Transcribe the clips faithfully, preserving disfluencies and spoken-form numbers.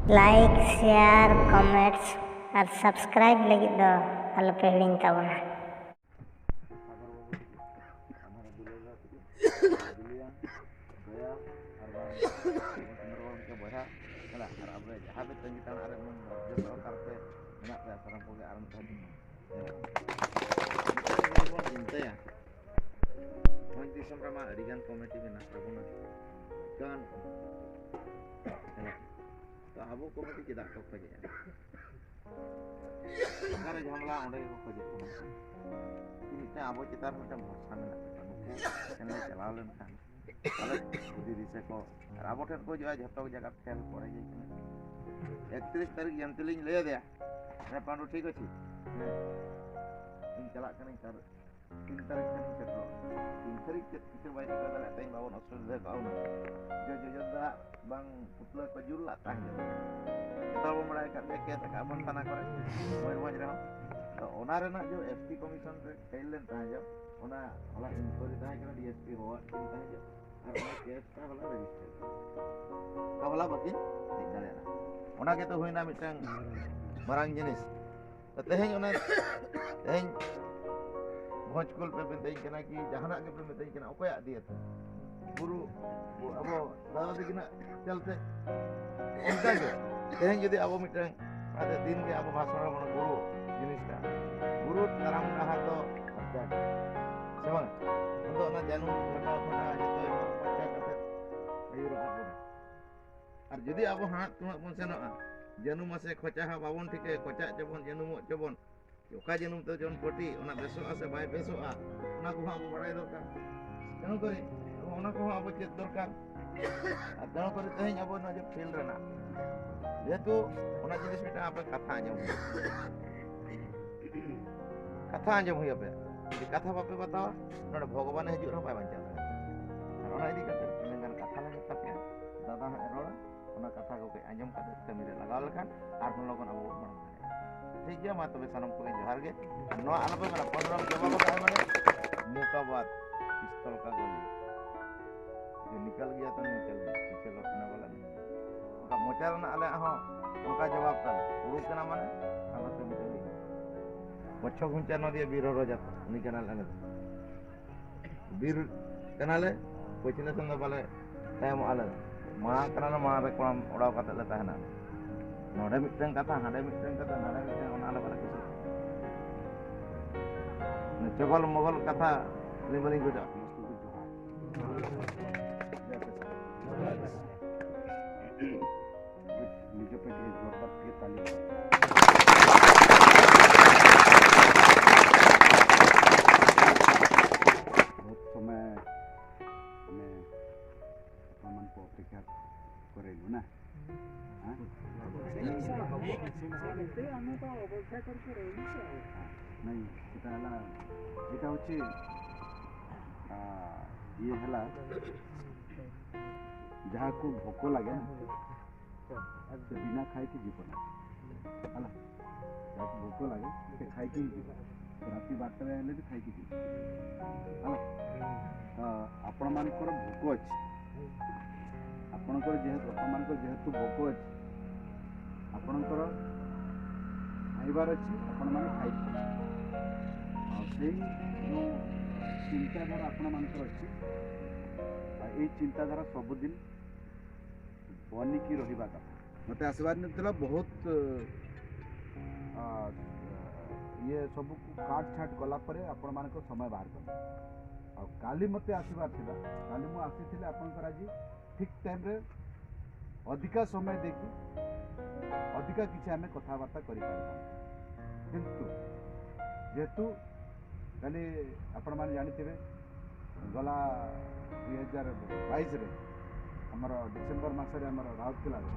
Like, share, comments ᱟᱨ subscribe ᱞᱟᱹᱜᱤᱫ ᱫᱚ ᱟᱞᱚᱯᱮ ᱦᱤᱲᱤᱧ ᱛᱟᱵᱚᱱᱟ᱾ ᱵᱚᱭᱦᱟ ᱠᱟᱱᱟ, ᱟᱨ ᱟᱵᱚ ᱡᱟᱦᱟᱸ ᱯᱮ ᱛᱟᱺᱜᱤ ᱛᱟᱲᱟᱜ ᱨᱮ ᱢᱮᱱᱟᱜ ᱯᱮᱭᱟ ᱥᱟᱱᱟᱢ ᱠᱚᱜᱮ ᱟᱨ ᱢᱤᱫ ᱫᱷᱟᱣ ᱵᱚᱱ ᱪᱤᱱᱛᱟᱹᱭᱟ᱾ ᱢᱚᱡᱽ ᱫᱤᱥᱚᱢ ᱨᱮᱢᱟ ᱟᱹᱰᱤ ᱜᱟᱱ ᱠᱚᱢᱤᱴᱤ ᱢᱮᱱᱟᱜ ᱛᱟᱵᱚᱱᱟ᱾ ᱠᱟᱱ ᱛᱚ ᱟᱵᱚ ᱠᱚᱢᱤᱴᱤ ᱪᱮᱫᱟᱜ ᱠᱚ ᱠᱷᱚᱡᱮᱜᱼᱟ? ᱚᱠᱟᱨᱮ ᱡᱷᱟᱢᱮᱞᱟ, ᱚᱸᱰᱮ ᱜᱮᱠᱚ ᱠᱷᱚᱡᱮᱜ ᱠᱟᱱᱟ᱾ ᱢᱤᱫᱴᱟᱝ ᱟᱵᱚ ᱪᱮᱛᱟᱱ ᱨᱮ ᱢᱤᱫᱴᱟᱝ ᱵᱷᱚᱨᱥᱟ ᱢᱮᱱᱟᱜ ᱛᱟᱠᱚᱣᱟ᱾ ᱱᱩᱠᱩ ᱴᱷᱮᱱ ᱞᱮ ᱪᱟᱞᱟᱣ ᱞᱮᱱᱠᱷᱟᱱ ᱛᱟᱦᱞᱮ ᱡᱩᱫᱤ ᱫᱤᱥᱟᱹ ᱠᱚ ᱟᱨ ᱟᱵᱚ ᱴᱷᱮᱱ ᱠᱚ ᱦᱤᱡᱩᱜᱼᱟ, ᱡᱷᱚᱛᱚ ᱡᱟᱭᱜᱟ ᱯᱷᱮᱞ ᱯᱚᱨᱮ ᱜᱮ ᱠᱟᱱᱟ᱾ ᱮᱠᱛᱨᱤᱥ ᱛᱟᱹᱨᱤᱠᱷ ᱡᱚᱭᱚᱱᱛᱤ ᱞᱤᱧ ᱞᱟᱹᱭ ᱟᱫᱮᱭᱟ, ᱦᱮᱸ ᱯᱟᱺᱰᱩ, ᱴᱷᱤᱠ ᱟᱪᱷᱮ, ᱦᱮᱸ, ᱤᱧ ᱪᱟᱞᱟᱜ ᱠᱟᱹᱱᱟᱹᱧ, ᱛᱟᱨ ᱛᱤᱱ ᱛᱟᱹᱨᱤᱠᱷ ᱠᱷᱟᱱᱤᱧ ᱥᱮᱴᱮᱨᱚᱜᱼᱟ᱾ ᱛᱤᱱ ᱛᱟᱹᱨᱤᱠᱷ ᱪᱮᱫ ᱪᱤᱠᱟᱹ ᱵᱟᱭ ᱪᱤᱠᱟᱹ ᱫᱟᱲᱮᱭᱟᱜ, ᱛᱮᱦᱮᱧ ᱵᱟᱵᱚᱱ ᱚᱥᱩᱵᱤᱫᱷᱟ ᱠᱚᱜᱼᱟ ᱩᱱᱟᱹᱜ᱾ ᱡᱚ ᱡᱚᱡᱚ ᱫᱟᱜ ᱵᱟᱝ ᱯᱩᱛᱞᱟᱹ ᱠᱚ ᱡᱩᱞ ᱞᱟᱜ ᱛᱟᱦᱮᱸ ᱡᱚᱛᱚ᱾ ᱡᱚᱛᱚ ᱦᱚᱲ ᱵᱚᱱ ᱵᱟᱲᱟᱭ ᱟᱠᱟᱫ ᱜᱮᱭᱟ, ᱠᱮᱥ ᱟᱠᱟᱫ ᱵᱚᱱ ᱛᱷᱟᱱᱟ ᱠᱚᱨᱮ, ᱢᱚᱭᱩᱨᱵᱷᱚᱸᱡᱽ ᱨᱮᱦᱚᱸ᱾ ᱛᱚ ᱚᱱᱟ ᱨᱮᱱᱟᱜ ᱡᱚ ᱮᱥ ᱴᱤ ᱠᱚᱢᱤᱥᱚᱱ ᱨᱮ ᱯᱷᱮᱞ ᱞᱮᱱ ᱛᱟᱦᱮᱸ ᱡᱚ, ᱚᱱᱟ ᱦᱚᱞᱟ ᱤᱱᱠᱩᱭᱟᱨᱤ ᱛᱟᱦᱮᱸ ᱠᱟᱱᱟ, ᱰᱤ ᱮᱥ ᱯᱤ ᱦᱚᱦᱚᱣᱟᱫ ᱠᱤᱱ ᱛᱟᱦᱮᱸ ᱡᱚ, ᱟᱨ ᱚᱱᱟ ᱠᱮᱥ ᱴᱟ ᱦᱚᱞᱟ ᱨᱮᱡᱤᱥᱴᱟᱨ ᱠᱟᱱᱟ᱾ ᱛᱚ ᱦᱚᱞᱟ ᱵᱟᱹᱠᱤᱱ ᱦᱮᱡ ᱫᱟᱲᱮᱭᱟᱫᱟ᱾ ᱚᱱᱟ ᱜᱮᱛᱚ ᱦᱩᱭᱱᱟ ᱢᱤᱫᱴᱟᱝ ᱢᱟᱨᱟᱝ ᱡᱤᱱᱤᱥ᱾ ᱛᱚ ᱛᱮᱦᱮᱧ ᱚᱱᱟ, ᱛᱮᱦᱮᱧ ᱵᱷᱚᱸᱡᱽ ᱠᱚᱞ ᱯᱮ ᱢᱮᱛᱟᱹᱧ ᱠᱟᱱᱟ ᱠᱤ ᱡᱟᱦᱟᱱᱟᱜ ᱜᱮᱯᱮ ᱢᱮᱛᱟᱹᱧ ᱠᱟᱱᱟ, ᱚᱠᱚᱭᱟᱜ ᱫᱤᱭᱮ ᱛᱮ? ᱜᱩᱨᱩ, ᱟᱵᱚ ᱫᱟᱫᱟ ᱛᱟᱹᱠᱤᱱᱟᱜ ᱪᱟᱞᱛᱮ᱾ ᱚᱱᱠᱟ ᱜᱮ ᱛᱮᱦᱮᱧ ᱡᱩᱫᱤ ᱟᱵᱚ ᱢᱤᱫᱴᱟᱝ, ᱟᱫᱚ ᱫᱤᱱ ᱜᱮ ᱟᱵᱚ ᱵᱷᱟᱥᱚᱱ ᱨᱮ ᱵᱚᱱ ᱜᱩᱨᱩ ᱡᱤᱱᱤᱥᱴᱟ, ᱜᱩᱨᱩ ᱛᱟᱲᱟᱢ ᱰᱟᱦᱟᱨ ᱫᱚ ᱚᱱᱠᱟ ᱜᱮ, ᱥᱮ ᱵᱟᱝ? ᱩᱱᱫᱚ ᱚᱱᱟ ᱡᱟᱹᱱᱩᱢ ᱯᱷᱟᱴᱟᱣ ᱯᱷᱟᱴᱟᱣ ᱡᱚᱛᱚ ᱮᱢᱟᱱ ᱯᱟᱸᱡᱟ ᱠᱟᱛᱮ ᱟᱹᱭᱩᱨᱚᱜ ᱟᱵᱚᱱᱟ᱾ ᱟᱨ ᱡᱩᱫᱤ ᱟᱵᱚ ᱦᱟᱲᱟᱜ ᱛᱩᱢᱟᱜ ᱵᱚᱱ ᱥᱮᱱᱚᱜᱼᱟ, ᱡᱟᱹᱱᱩᱢ ᱢᱟᱥᱮ ᱠᱷᱚᱪᱟ ᱦᱚᱸ ᱵᱟᱵᱚᱱ ᱴᱷᱤᱠᱟᱹᱭᱟ, ᱠᱚᱪᱟᱜ ᱪᱚᱵᱚᱱ, ᱡᱟᱹᱱᱩᱢᱚᱜ ᱪᱚᱵᱚᱱ, ᱚᱠᱟ ᱡᱟᱹᱱᱩᱢ ᱛᱮ ᱡᱚᱱ ᱯᱟᱹᱴᱤ, ᱚᱱᱟ ᱵᱮᱥᱚᱜᱼᱟ ᱥᱮ ᱵᱟᱭ ᱵᱮᱥᱚᱜᱼᱟ, ᱚᱱᱟ ᱠᱚᱦᱚᱸ ᱟᱵᱚ ᱵᱟᱲᱟᱭ ᱫᱚᱨᱠᱟᱨ᱾ ᱛᱮᱱᱩ ᱠᱚᱨᱮ ᱚᱱᱟ ᱠᱚᱦᱚᱸ ᱟᱵᱚ ᱪᱮᱫ ᱫᱚᱨᱠᱟᱨ᱾ ᱟᱨ ᱛᱮᱱᱩ ᱠᱚᱨᱮ ᱛᱮᱦᱮᱧ ᱟᱵᱚ ᱱᱚᱣᱟ ᱡᱮ ᱯᱷᱤᱞᱰ ᱨᱮᱱᱟᱜ, ᱡᱮᱦᱮᱛᱩ ᱚᱱᱟ ᱡᱤᱱᱤᱥ ᱢᱤᱫᱴᱟᱝ ᱟᱯᱮ ᱠᱟᱛᱷᱟ ᱟᱸᱡᱚᱢ ᱦᱩᱭᱩᱜᱼᱟ᱾ ᱠᱟᱛᱷᱟ ᱟᱸᱡᱚᱢ ᱦᱩᱭᱩᱜ ᱟᱯᱮ᱾ ᱡᱩᱫᱤ ᱠᱟᱛᱷᱟ ᱵᱟᱯᱮ ᱵᱟᱛᱟᱣᱟ, ᱱᱚᱰᱮ ᱵᱷᱚᱜᱚᱵᱟᱱᱮ ᱦᱤᱡᱩᱜ ᱨᱮᱦᱚᱸ ᱵᱟᱭ ᱵᱟᱧᱪᱟᱣ ᱫᱟᱲᱮᱭᱟᱜᱼᱟ᱾ ᱟᱨ ᱚᱱᱟ ᱤᱫᱤ ᱠᱟᱛᱮ ᱛᱤᱱᱟᱹᱜ ᱜᱟᱱ ᱠᱟᱛᱷᱟ ᱞᱮ ᱢᱮᱛᱟ ᱯᱮᱭᱟ, ᱫᱟᱫᱟ ᱦᱟᱸᱜ ᱮ ᱨᱚᱲᱟ, ᱚᱱᱟ ᱠᱟᱛᱷᱟ ᱠᱚᱜᱮ ᱟᱸᱡᱚᱢ ᱠᱟᱛᱮ ᱠᱟᱹᱢᱤ ᱨᱮ ᱞᱟᱜᱟᱣ ᱞᱮᱠᱷᱟᱱ ᱟᱨᱦᱚᱸ ᱞᱚᱜᱚᱱ ᱟᱵᱚ ᱵᱚᱱ ᱢᱟᱲᱟᱝ ᱫᱟᱲᱮᱭᱟᱜᱼᱟ᱾ ᱴᱷᱤᱠ ᱜᱮᱭᱟ, ᱢᱟ ᱛᱚᱵᱮ ᱥᱟᱱᱟᱢ ᱠᱚᱜᱮ ᱡᱚᱦᱟᱨ ᱜᱮ᱾ ᱱᱚᱣᱟ ᱟᱞᱚᱯᱮ ᱢᱮᱱᱟ, ᱯᱚᱱᱨᱚ ᱡᱚᱢᱟ ᱠᱚ ᱛᱟᱦᱮᱸ ᱢᱟᱱᱮ ᱢᱩᱠᱟᱵᱟᱫ ᱯᱤᱥᱛᱚᱞ ᱠᱟ ᱜᱚᱞᱤ᱾ ᱡᱮ ᱱᱤᱠᱟᱞ ᱜᱮᱭᱟ ᱛᱚ ᱱᱤᱠᱟᱞ ᱜᱮᱭᱟ, ᱯᱤᱪᱷᱮ ᱞᱚᱴᱱᱟ ᱣᱟᱞᱟ ᱱᱤᱠᱟᱞ ᱜᱮᱭᱟ᱾ ᱚᱱᱠᱟ ᱢᱚᱡᱽ ᱪᱟᱞ ᱨᱮᱱᱟᱜ ᱟᱞᱮᱭᱟᱜ ᱦᱚᱸ ᱚᱱᱠᱟ ᱡᱚᱵᱟᱵ ᱛᱟᱞᱮ᱾ ᱦᱩᱲᱩ ᱠᱟᱱᱟ ᱢᱟᱱᱮ ᱟᱞᱮ ᱛᱮ ᱢᱤᱫᱴᱮᱱ ᱜᱮ᱾ ᱯᱚᱪᱷᱚ ᱜᱷᱩᱧᱪᱟ ᱱᱚᱫᱤᱭᱟ ᱵᱤᱨ ᱦᱚᱨᱚ ᱡᱟᱛ ᱩᱱᱤ ᱠᱟᱱᱟᱞᱮ ᱟᱞᱮ ᱫᱚ᱾ ᱵᱤᱨ ᱠᱟᱱᱟᱞᱮ, ᱯᱟᱹᱪᱷᱞᱟᱹ ᱥᱮᱱ ᱫᱚ ᱵᱟᱞᱮ ᱛᱟᱭᱚᱢᱚᱜᱼᱟ ᱟᱞᱮ ᱫᱚ᱾ ᱢᱟ ᱠᱟᱱᱟᱞᱮ, ᱢᱟ ᱨᱮ ᱠᱚᱲᱟᱢ ᱚᱲᱟᱣ ᱠᱟᱛᱮ ᱞᱮ ᱛᱟᱦᱮᱱᱟ᱾ ᱱᱚᱰᱮ ᱢᱤᱫᱴᱮᱱ ᱠᱟᱛᱷᱟ, ᱦᱟᱸᱰᱮ ᱢᱤᱫᱴᱮᱱ ᱠᱟᱛᱷᱟ, ᱱᱟᱰᱮ ᱢᱤᱫᱴᱮᱱ, ᱚᱱᱟ ᱟᱞᱮ ᱵᱟᱞᱮ ᱠᱩᱥᱤᱭᱟᱜᱼᱟ᱾ ᱪᱚᱜᱚᱞ ᱢᱚᱜᱚᱞ ᱠᱟᱛᱷᱟ ᱟᱹᱞᱤᱧ ᱵᱟᱹᱞᱤᱧ ᱠᱩᱥᱤᱭᱟᱜᱼᱟ᱾ ᱱᱤᱡᱮ ᱯᱮ ᱡᱳᱨᱫᱟᱨ ᱛᱮᱜᱮ ᱛᱟᱞᱤ᱾ ᱵᱚᱦᱩᱛ ᱥᱚᱢᱚᱭ ᱢᱟᱱᱮ ᱟᱯᱱᱟ ᱢᱟᱱ ᱠᱚ ᱚᱯᱮᱠᱷᱟ ᱠᱚᱨᱮ ᱞᱩ ᱱᱟ᱾ ᱦᱮᱸ? ନାଇଁ, ସେଟା ହେଲା, ଏଇଟା ହଉଛି, ଆ, ଇଏ ହେଲା, ଯାହାକୁ ଭୋକ ଲାଗେ ନା, ସେ ବିନା ଖାଇକି ଯିବ ନା। ହେଲା, ଯାହାକୁ ଭୋକ ଲାଗେ, ସେ ଖାଇକି ହିଁ ଯିବ। ରାତି ବାରଟାରେ ହେଲେ ବି ଖାଇକି ଯିବ। ହେଲା, ତ ଆପଣମାନଙ୍କର ଭୋକ ଅଛି, ଆପଣଙ୍କର ଯେହେତୁ, ଆପଣମାନଙ୍କର ଯେହେତୁ ଭୋକ ଅଛି, ଆପଣଙ୍କର ଖାଇବାର ଅଛି, ଆପଣମାନେ ଖାଇବେ। ଆଉ ସେଇ ଯେଉଁ ଚିନ୍ତାଧାରା ଆପଣମାନଙ୍କର ଅଛି, ଆଉ ଏଇ ଚିନ୍ତାଧାରା ସବୁଦିନ ବନିକି ରହିବା କଥା। ମୋତେ ଆସିବାର ନଥିଲା, ବହୁତ, ଆ, ଇଏ ସବୁକୁ କାଟ ଛାଟ କଲା ପରେ ଆପଣମାନଙ୍କ ସମୟ ବାହାର କଲେ। ଆଉ କାଲି ମୋତେ ଆସିବାର ଥିଲା, କାଲି ମୁଁ ଆସିଥିଲି ଆପଣଙ୍କର ଆଜି ଠିକ୍ ଟାଇମ୍ରେ, ଅଧିକା ସମୟ ଦେଇକି ଅଧିକା କିଛି ଆମେ କଥାବାର୍ତ୍ତା କରିପାରିଥାନ୍ତୁ। କିନ୍ତୁ ଯେହେତୁ କାଲି ଆପଣମାନେ ଜାଣିଥିବେ, ଗଲା ଦୁଇ ହଜାର ବାଇଶରେ ଆମର ଡିସେମ୍ବର ମାସରେ ଆମର ରାଉରକେଲାରେ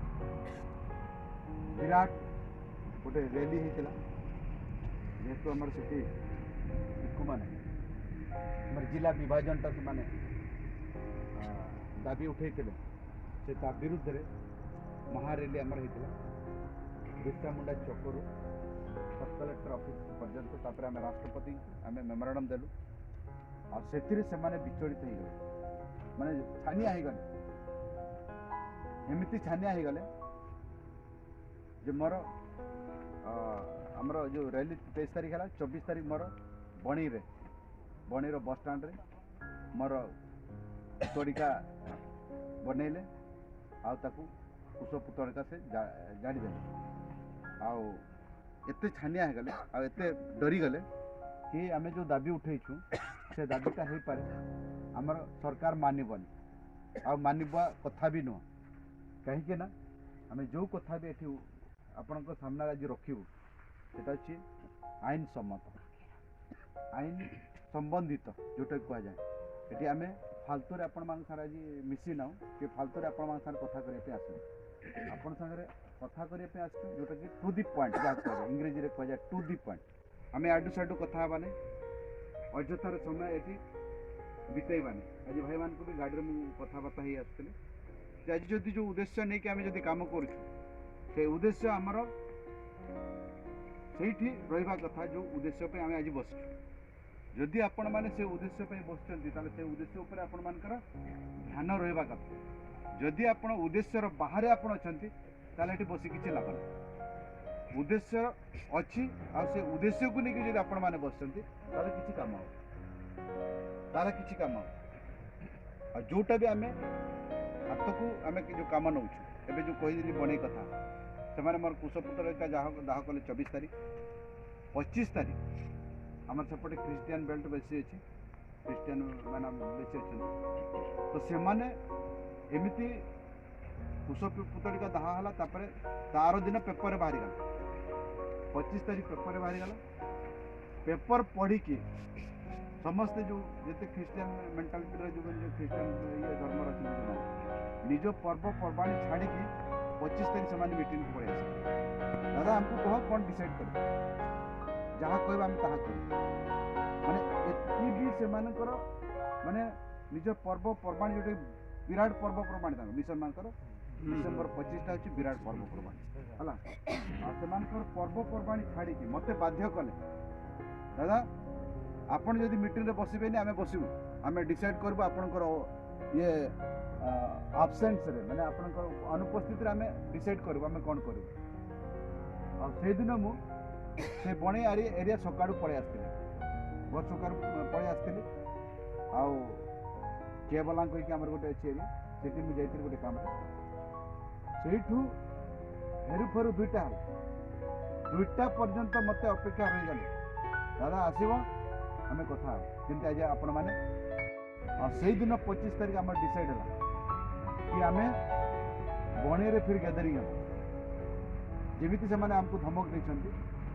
ବିରାଟ ଗୋଟେ ର୍ୟାଲି ହେଇଥିଲା। ଯେହେତୁ ଆମର ସେଠି ଶିଖୁମାନେ ଆମର ଜିଲ୍ଲା ବିଭାଜନଟା ସେମାନେ, ଆ, ଦାବି ଉଠେଇଥିଲେ, ସେ ତା ବିରୁଦ୍ଧରେ ମହାରାଲି ଆମର ହେଇଥିଲା। ବିର୍ସା ମୁଣ୍ଡା ଛକରୁ ସବ୍ କଲେକ୍ଟର ଅଫିସ ପର୍ଯ୍ୟନ୍ତ, ତାପରେ ଆମେ ରାଷ୍ଟ୍ରପତିଙ୍କୁ ଆମେ ମେମୋରାଣ୍ଡମ ଦେଲୁ। ଆଉ ସେଥିରେ ସେମାନେ ବିଚଳିତ ହେଇଗଲେ, ମାନେ ଛାନିଆ ହେଇଗଲେ, ଏମିତି ଛାନିଆ ହେଇଗଲେ ମୋର ଅ, ଆମର ଯେଉଁ ରାଲି ତେଇଶ ତାରିଖ ହେଲା, ଚବିଶ ତାରିଖ ମୋର ବଣିରେ, ବଣିର ବସ୍ ଷ୍ଟାଣ୍ଡରେ ମୋର ପୁତଳିକା ବନେଇଲେ, ଆଉ ତାକୁ କୁଶ ପୁତଳିକା ସେ ଜା- ଜାଳିଦେଲେ। ଆଉ ଏତେ ଛାନିଆ ହେଇଗଲେ, ଆଉ ଏତେ ଡରିଗଲେ କି ଆମେ ଯେଉଁ ଦାବି ଉଠେଇଛୁ, ସେ ଦାବିଟା ହେଇପାରେ ଆମର ସରକାର ମାନିବନି, ଆଉ ମାନିବା କଥା ବି ନୁହଁ। କାହିଁକି ନା ଆମେ ଯେଉଁ କଥା ବି ଏଠି ଆପଣଙ୍କ ସାମ୍ନାରେ ଆଜି ରଖିବୁ, ସେଟା ହେଉଛି ଆଇନ ସମ୍ମତ, ଆଇନ ସମ୍ବନ୍ଧିତ, ଯେଉଁଟାକି କୁହାଯାଏ। ଏଠି ଆମେ ଫାଲତୁରେ ଆପଣମାନଙ୍କ ସାଙ୍ଗରେ ଆଜି ମିଶି ନାହୁଁ କି ଫାଲତୁରେ ଆପଣମାନଙ୍କ ସାଙ୍ଗରେ କଥା କରିବା ପାଇଁ ଆସୁନୁ। ଆପଣ ସାଙ୍ଗରେ କଥା କରିବା ପାଇଁ ଆସୁଛୁ, ଯେଉଁଟାକି ଟୁ ଦି ପଏଣ୍ଟ, ଯାହା କୁହାଯାଏ, ଇଂରେଜୀରେ କୁହାଯାଏ ଟୁ ଦି ପଏଣ୍ଟ। ଆମେ ଆଡ଼ୁ ସାଡ଼ୁ କଥା ହେବା ନାହିଁ, ଅଯଥାର ସମୟ ଏଠି ବିତେଇବା ନାହିଁ। ଆଜି ଭାଇମାନଙ୍କୁ ବି ଗାଡ଼ିରେ ମୁଁ କଥାବାର୍ତ୍ତା ହେଇ ଆସୁଥିଲି ଯେ ଆଜି ଯଦି ଯେଉଁ ଉଦ୍ଦେଶ୍ୟ ନେଇକି ଆମେ ଯଦି କାମ କରୁଛୁ, ସେ ଉଦ୍ଦେଶ୍ୟ ଆମର ସେଇଠି ରହିବା କଥା, ଯେଉଁ ଉଦ୍ଦେଶ୍ୟ ପାଇଁ ଆମେ ଆଜି ବସିଛୁ। ଯଦି ଆପଣମାନେ ସେ ଉଦ୍ଦେଶ୍ୟ ପାଇଁ ବସିଛନ୍ତି, ତାହେଲେ ସେ ଉଦ୍ଦେଶ୍ୟ ଉପରେ ଆପଣମାନଙ୍କର ଧ୍ୟାନ ରହିବା କଥା। ଯଦି ଆପଣ ଉଦ୍ଦେଶ୍ୟର ବାହାରେ ଆପଣ ଅଛନ୍ତି, ତାହେଲେ ଏଠି ବସି କିଛି ଲାଭ ନାହିଁ। ଉଦ୍ଦେଶ୍ୟ ଅଛି, ଆଉ ସେ ଉଦ୍ଦେଶ୍ୟକୁ ନେଇକି ଯଦି ଆପଣମାନେ ବସିଛନ୍ତି, ତାହେଲେ କିଛି କାମ ହବ, ତାହେଲେ କିଛି କାମ ହବ। ଆଉ ଯେଉଁଟା ବି ଆମେ ହାତକୁ ଆମେ ଯେଉଁ କାମ ନେଉଛୁ, ଏବେ ଯେଉଁ କହିଦେଲି ବଣେଇ କଥା, ସେମାନେ ମୋର କୁଶ ପୁତଳିକା ଦାହ ଦାହ କଲେ ଚବିଶ ତାରିଖ। ପଚିଶ ତାରିଖ ଆମର ସେପଟେ ଖ୍ରୀଷ୍ଟିଆନ ବେଲ୍ଟ ବେଶୀ ଅଛି, ଖ୍ରୀଷ୍ଟିଆନ ମାନେ ବେଶୀ ଅଛନ୍ତି। ତ ସେମାନେ ଏମିତି କୁଶ ପୁ- ପୁତଳିକା ଦାହ ହେଲା, ତାପରେ ତାର ଦିନ ପେପରରେ ବାହାରିଗଲା, ପଚିଶ ତାରିଖ ପେପରରେ ବାହାରିଗଲା। ପେପର ପଢ଼ିକି ସମସ୍ତେ ଯେଉଁ ଯେତେ ଖ୍ରୀଷ୍ଟିଆନ ମେଣ୍ଟାଲିଟିର ଯେଉଁମାନେ ଯେଉଁ ଖ୍ରୀଷ୍ଟିଆନ ଇଏ ଧର୍ମର ଅଛନ୍ତି, ସେମାନେ ନିଜ ପର୍ବପର୍ବାଣି ଛାଡ଼ିକି ପଚିଶ ତାରିଖ ସେମାନେ ମିଟିଂକୁ ପଳେଇ ଆସିଲେ। ଦାଦା, ଆମକୁ କହ କ'ଣ ଡିସାଇଡ୍ କରିବ, ଯାହା କହିବ ଆମେ ତାହା କରିବୁ। ମାନେ ଏତିକି ବି ସେମାନଙ୍କର ମାନେ ନିଜ ପର୍ବପର୍ବାଣି, ଯେଉଁଟା ବିରାଟ ପର୍ବପର୍ବାଣି ତାଙ୍କ ମିଶନମାନଙ୍କର, ଡିସେମ୍ବର ପଚିଶଟା ହେଉଛି ବିରାଟ ପର୍ବପର୍ବାଣି ହେଲା। ଆଉ ସେମାନଙ୍କର ପର୍ବପର୍ବାଣି ଛାଡ଼ିକି ମୋତେ ବାଧ୍ୟ କଲେ, ଦାଦା, ଆପଣ ଯଦି ମିଟିଂରେ ବସିବେନି, ଆମେ ବସିବୁ, ଆମେ ଡିସାଇଡ୍ କରିବୁ ଆପଣଙ୍କର ଇଏ ଆବସେନ୍ସରେ, ମାନେ ଆପଣଙ୍କର ଅନୁପସ୍ଥିତିରେ ଆମେ ଡିସାଇଡ୍ କରିବୁ ଆମେ କ'ଣ କରିବୁ। ଆଉ ସେଇଦିନ ମୁଁ ସେ ବଣେଇ ଆରି ଏରିଆ ସକାଳୁ ପଳେଇ ଆସିଥିଲି, ଭୋର ସକାଳୁ ପଳେଇ ଆସିଥିଲି। ଆଉ କିଏ ବଲାଙ୍ଗ କହିକି ଆମର ଗୋଟେ ଅଛି ଏରିଆ, ସେଠି ମୁଁ ଯାଇଥିଲି ଗୋଟେ କାମରେ। ସେଇଠୁ ଫେରୁ ଫେରୁ ଦୁଇଟା ହେଲା। ଦୁଇଟା ପର୍ଯ୍ୟନ୍ତ ମୋତେ ଅପେକ୍ଷା ରହିଗଲେ, "ଦାଦା ଆସିବ, ଆମେ କଥା ହବା।" ଯେମିତି ଆଜି ଆପଣମାନେ। ଆଉ ସେଇଦିନ ପଚିଶ ତାରିଖ ଆମର ଡିସାଇଡ୍ ହେଲା କି ଆମେ ବଣେଇରେ ଫିର୍ ଗ୍ୟାଦରିଂ ହବ। ଯେମିତି ସେମାନେ ଆମକୁ ଧମକ ଦେଇଛନ୍ତି,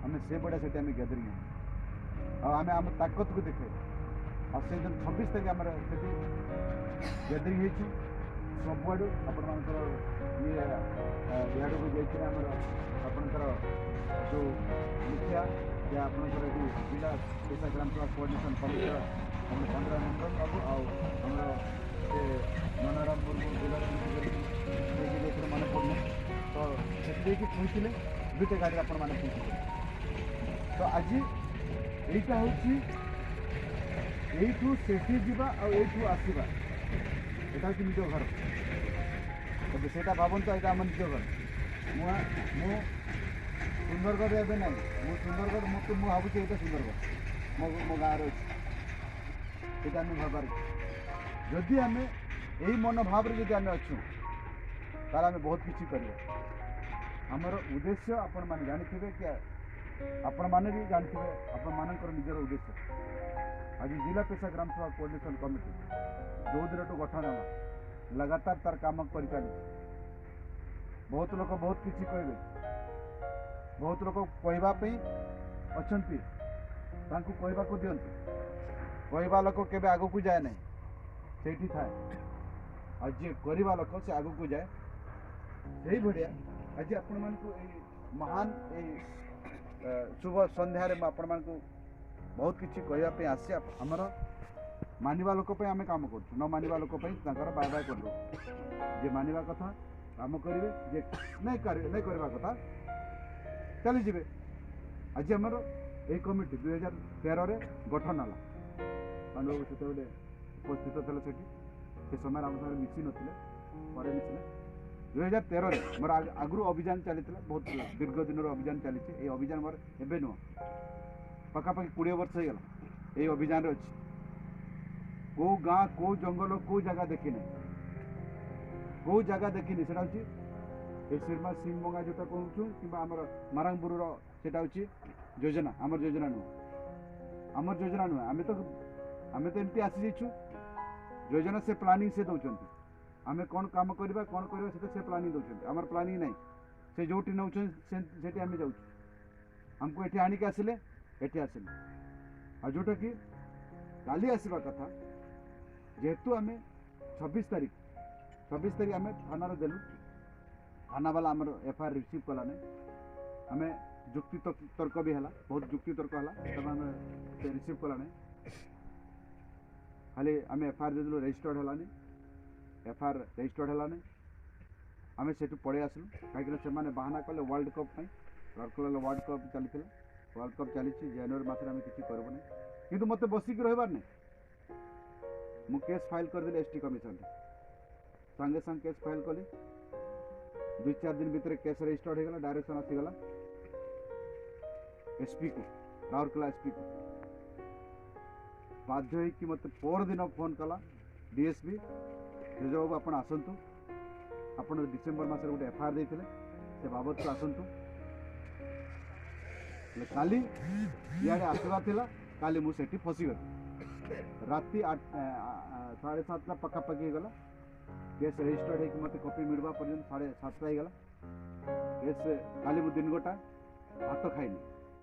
ଆମେ ସେ ଭଳିଆ ସେଠି ଆମେ ଗ୍ୟାଦରିଂ ହବ। ଆଉ ଆମେ ଆମ ତାକତକୁ ଦେଖେଇବା। ଆଉ ସେଇଦିନ ଛବିଶ ତାରିଖ ଆମର ସେଠି ଗ୍ୟାଦରିଂ ହେଇଛି। ସବୁଆଡ଼ୁ ଆପଣମାନଙ୍କର ଇଏ, ଆ, ଇଆଡ଼କୁ ଯାଇଥିଲେ ଆମର ଆପଣଙ୍କର ଯେଉଁ ମୁଖିଆ, ଯେ ଆପଣଙ୍କର ଏଠି ଜିଲ୍ଲା ପେଶା ଗ୍ରାମ ସେବା କୋଅର୍ଡିନେସନ୍ କମିଟିର ଆମର ପନ୍ଦର ମେମ୍ବର ବାବୁ ଆଉ ଆମର ସେ ମନୋରାମ ମୁର୍ମୁ, ଦୁଲାରାମ ମୁର୍ମୁ, କିଏ କିଏ ଯାଇଥିଲେ ମନେ ପଡ଼ୁନି। ତ ସେଠି ଯାଇକି ପହଞ୍ଚିଲେ, ଦୁଇଟା ଗାଡ଼ିରେ ଆପଣମାନେ ପହଞ୍ଚିଲେ। ତ ଆଜି ଏଇଟା ହେଉଛି, ଏଇଠୁ ସେଠି ଯିବା ଆଉ ଏଇଠୁ ଆସିବା, ଏଇଟା ହେଉଛି ନିଜ ଘର। ତେବେ ସେଇଟା ଭାବନ୍ତୁ, ଏଇଟା ଆମ ନିଜ ଘର। ମୁଁ ଆ-, ମୁଁ ସୁନ୍ଦରଗଡ଼ ଏବେ ନାହିଁ, ମୁଁ ସୁନ୍ଦରଗଡ଼, ମୋତେ, ମୁଁ ଭାବୁଛି ଏଇଟା ସୁନ୍ଦରଗଡ଼, ମୋ, ମୋ ଗାଁରେ ଅଛି। ସେଇଟା ଆମେ ଭାବାର। ଯଦି ଆମେ ଏଇ ମନୋଭାବରେ ଯଦି ଆମେ ଅଛୁ, ତାହେଲେ ଆମେ ବହୁତ କିଛି କରିବା। ଆମର ଉଦ୍ଦେଶ୍ୟ ଆପଣମାନେ ଜାଣିଥିବେ କି, ଆପଣମାନେ ବି ଜାଣିଥିବେ ଆପଣମାନଙ୍କର ନିଜର ଉଦ୍ଦେଶ୍ୟ। ଆଜି ଜିଲ୍ଲା ପେଶା ଗ୍ରାମ ସେବା କୋଅର୍ଡିନେସନ୍ କମିଟି ଯେଉଁ ଦିନଠୁ ଗଠନ ହେଲା, ଲଗାତାର ତାର କାମ କରିଚାଲିଛି। ବହୁତ ଲୋକ ବହୁତ କିଛି କହିବେ, ବହୁତ ଲୋକ କହିବା ପାଇଁ ଅଛନ୍ତି, ତାଙ୍କୁ କହିବାକୁ ଦିଅନ୍ତୁ। କହିବା ଲୋକ କେବେ ଆଗକୁ ଯାଏ ନାହିଁ, ସେଇଠି ଥାଏ। ଆଉ ଯିଏ କରିବା ଲୋକ, ସେ ଆଗକୁ ଯାଏ। ସେଇଭଳିଆ ଆଜି ଆପଣମାନଙ୍କୁ ଏଇ ମହାନ ଏଇ, ଅ, ଶୁଭ ସନ୍ଧ୍ୟାରେ ମୁଁ ଆପଣମାନଙ୍କୁ ବହୁତ କିଛି କହିବା ପାଇଁ ଆସିଛି। ଆପ-, ଆମର ମାନିବା ଲୋକ ପାଇଁ ଆମେ କାମ କରୁଛୁ, ନ ମାନିବା ଲୋକ ପାଇଁ ତାଙ୍କର ବାଏ ବାଏ କରିଦେଉ। ଯିଏ ମାନିବା କଥା କାମ କରିବେ, ଯିଏ ନାଇଁ କରି-, ନାଇଁ କରିବା କଥା ଚାଲିଯିବେ। ଆଜି ଆମର ଏଇ କମିଟି ଦୁଇ ହଜାର ତେରରେ ଗଠନ ହେଲା। ପାଣ୍ଡୁବାବୁ ସେତେବେଳେ ଉପସ୍ଥିତ ଥିଲେ ସେଠି, ସେ ସମୟରେ ଆମ ସାଙ୍ଗରେ ମିଶି ନଥିଲେ, ପରେ ମିଶିଲେ। ଦୁଇ ହଜାର ତେରରେ ମୋର ଆଗ- ଆଗରୁ ଅଭିଯାନ ଚାଲିଥିଲା, ବହୁତ ଦୀର୍ଘ ଦିନର ଅଭିଯାନ ଚାଲିଛି। ଏଇ ଅଭିଯାନ ମୋର ଏବେ ନୁହଁ, ପାଖାପାଖି କୋଡ଼ିଏ ବର୍ଷ ହେଇଗଲା ଏଇ ଅଭିଯାନରେ ଅଛି। କୋଉ ଗାଁ, କୋଉ ଜଙ୍ଗଲ, କୋଉ ଜାଗା ଦେଖିନି, କୋଉ ଜାଗା ଦେଖିନି। ସେଟା ହଉଛି ଏ ଶ୍ରୀମା ସିଂ ମଙ୍ଗା ଯୋଉଟା କହୁଛୁ, କିମ୍ବା ଆମର ମାରାଙ୍ଗପୁରର, ସେଟା ହଉଛି ଯୋଜନା, ଆମର ଯୋଜନା ନୁହଁ, ଆମର ଯୋଜନା ନୁହଁ। ଆମେ ତ ଆମେ ତ ଏମିତି ଆସିଯାଇଛୁ, ଯୋଜନା ସେ ପ୍ଲାନିଂ ସେ ଦଉଛନ୍ତି। ଆମେ କ'ଣ କାମ କରିବା, କ'ଣ କରିବା, ସେଟା ସେ ପ୍ଲାନିଂ ଦଉଛନ୍ତି। ଆମର ପ୍ଲାନିଂ ନାହିଁ। ସେ ଯୋଉଠି ନଉଛନ୍ତି, ସେ- ସେଠି ଆମେ ଯାଉଛୁ। ଆମକୁ ଏଠି ଆଣିକି ଆସିଲେ, ଏଠି ଆସିଲେ। ଆଉ ଯୋଉଟା କି କାଲି ଆସିବା କଥା, ଯେହେତୁ ଆମେ ଛବିଶ ତାରିଖ, ଛବିଶ ତାରିଖ ଆମେ ଥାନାରେ ଦେଲୁ, ଥାନାବାଲା ଆମର ଏଫଆଇଆର ରିସିଭ୍ କଲାନି। ଆମେ ଯୁକ୍ତି ତର୍କ- ତର୍କ ବି ହେଲା, ବହୁତ ଯୁକ୍ତି ତର୍କ ହେଲା, ତେବେ ଆମେ ସେ ରିସିଭ୍ କଲାନି। ଖାଲି ଆମେ ଏଫଆଇଆର ଦେଇଦେଲୁ, ରେଜିଷ୍ଟର୍ଡ ହେଲାନି, ଏଫଆଇଆର ରେଜିଷ୍ଟର୍ଡ ହେଲାନି। ଆମେ ସେଠୁ ପଳେଇ ଆସିଲୁ, କାହିଁକିନା ସେମାନେ ବାହାନା କଲେ ୱାର୍ଲଡ କପ୍ ପାଇଁ। ରାଉରକେଲାରେ ୱାର୍ଲଡ କପ୍ ଚାଲିଥିଲା, ୱାର୍ଲଡ କପ୍ ଚାଲିଛି, ଜାନୁଆରୀ ମାସରେ ଆମେ କିଛି କରିବୁ ନାହିଁ। କିନ୍ତୁ ମୋତେ ବସିକି ରହିବାର ନାହିଁ। ମୁଁ କେସ୍ ଫାଇଲ୍ କରିଦେଲି ଏସ୍ଟି କମିଶନରେ, ସାଙ୍ଗେ ସାଙ୍ଗେ କେସ୍ ଫାଇଲ୍ କଲି। ଦୁଇ ଚାରି ଦିନ ଭିତରେ କେସ୍ ରେଜିଷ୍ଟର୍ଡ ହେଇଗଲା, ଡାଇରେକ୍ସନ୍ ଆସିଗଲା ଏସ୍ପିକୁ, ରାଉରକେଲା ଏସ୍ପିକୁ। ବାଧ୍ୟ ହେଇକି ମୋତେ ପରଦିନ ଫୋନ୍ କଲା ଡିଏସ୍ପି, "ଧ୍ୱଜବାବୁ, ଆପଣ ଆସନ୍ତୁ, ଆପଣ ଡିସେମ୍ବର ମାସରେ ଗୋଟେ ଏଫଆଇଆର ଦେଇଥିଲେ, ସେ ବାବଦକୁ ଆସନ୍ତୁ।" ହେଲେ କାଲି ଇଆଡ଼େ ଆସିବାର ଥିଲା, କାଲି ମୁଁ ସେଠି ଫସିଗଲି। ରାତି ଆଠ- ଆ- ଆ- ଆ- ସାଢ଼େ ସାତଟା ପାଖାପାଖି ହେଇଗଲା। କେସ୍ ରେଜିଷ୍ଟର୍ଡ ହେଇକି ମୋତେ କପି ମିଳିବା ପର୍ଯ୍ୟନ୍ତ ସାଢ଼େ ସାତଟା ହେଇଗଲା। କେସ୍ କାଲି ମୁଁ ଦିନ ଗୋଟା ଭାତ ଖାଇନି,